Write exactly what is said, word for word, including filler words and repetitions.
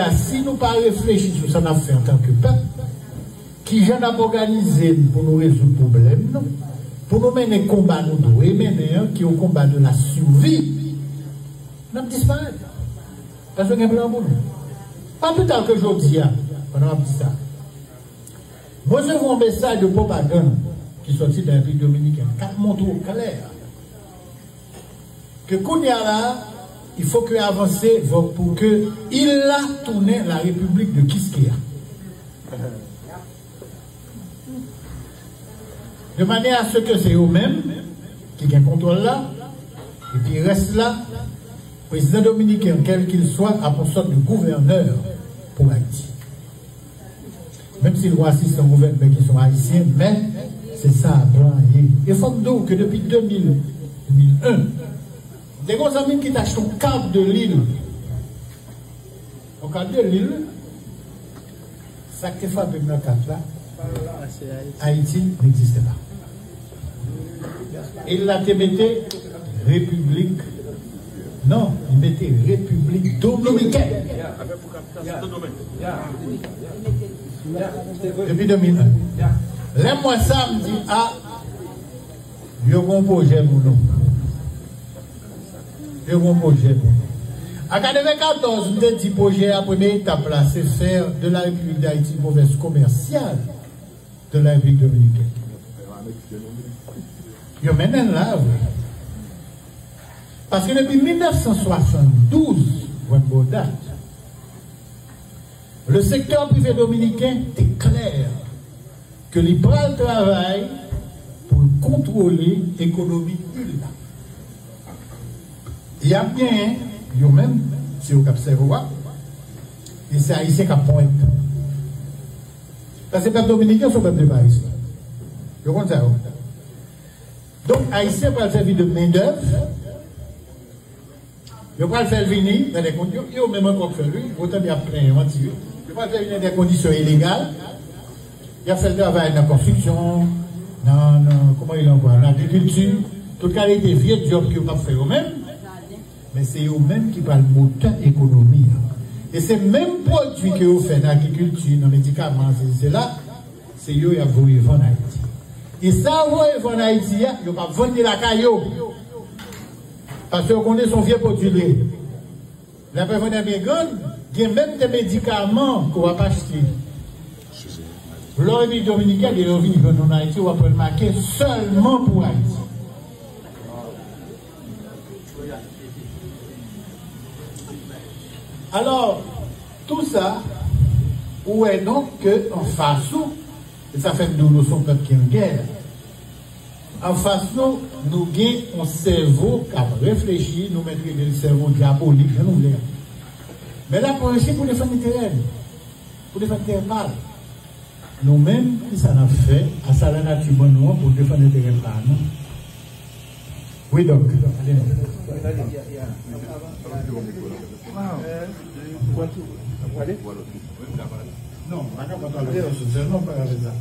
a, si nou pa reflechi sou sa n ap fè antanke pèp, kijan n ap òganize n pou nou rezoud pwoblèm nou, pou nou mennen konba nou dwe mennen an, ki yon konba de la survie, n ap disparèt. Pèsonn gen plan pou nou. Pa pli ta ke jodi a, pandan m ap di sa, mwen resevwa yon mesaj de pwopagann ki sòti nan Repiblik Dominikèn, k ap montre w klè ke kounye a la, il faut que avanse pou ke il la tounen la République de Kiskeya. De manière à ce que se yo menm ki gen kontwòl la, epi rès la, prezidan dominiken, quel qu'il soit, ap yon sòt de gouvènè pou Ayiti. Menm si l gon asistan gouvènè ki se yon ayisyen, men se sa plan ye. E fò m di w ke depi de mil, de mil en, m te gon zanmi m ki t achte yon kat de lil. Yon kat de lil, sa k te frape m nan kat la, Ayiti n'existe pas. E l la te mete Repiblik, non, li mete Repiblik Dominikèn. Depi de mil en. Lè m wè sa, m di, a, yo gon pwojè pou nou. Yo gon pwojè pou nou. An katreventèz, m te di pwojè a, premye etap la, se fè de la République d'Haïti une province commerciale de la République dominicaine. Yo mennen l la, vre. Paske depi mil nèf san swasanndouz, mwen bon dat, le secteur privé dominicain te klè ke li pral travay pou l kontwole ekonomi il la. Y ap genyen, yo menm, se yo k ap sèvi w a, e se Ayisyen k ap pwent. Paske pèp dominiken se yon pèp de parizyen. Yo konn sa yo. Donk, Ayisyen pral sèvi de mendèv. Yo pral fè l vini nan de kondi-, yo, yo menm ankò k fè l, wi. Ou tande y ap plenyen, manti, wi. Yo pral fè l vini nan de kondisyon ilegal. Y ap fè l travay nan konstriksyon, nan, nan, kòman rele ankò, nan agrikilti. Tout kalite vye djòb ke yo p ap fè yo menm. Men se yo menm ki pral motè ekonomi an. E se menm pwodui ke yo fè nan agrikilti, nan medikaman, sesi, sela, se yo y ap voye vann Ayiti. E sa yo voye vann Ayiti a, yo p ap vann li lakay yo. Paske yo konnen se yon vye pwodui li ye. Lè apre vann byen grann, gen menm de medikaman ke w ap achte. Lè w vini Dominikèn, e lè w vini jwenn nou nan Ayiti, w ap wè l make sèlman pou Ayiti. Alò, tou sa, ou wè donk ke anfas ou, e sa fè m di w nou se yon pèp ki an gè. Anfas nou, nou gen yon sèvo k ap reflechi, nou mèt rele l sèvo dyabolik, jan nou vle a. Men l ap reflechi pou defann enterè l, pou defann enterè pa l. Nou menm, kisa n ap fè a sa lanati ban nou an pou n defann enterè pa nou? Wi, Dòk, ale non. Non, m pa ka pa pale sou sèlman, m pa ka fè sa.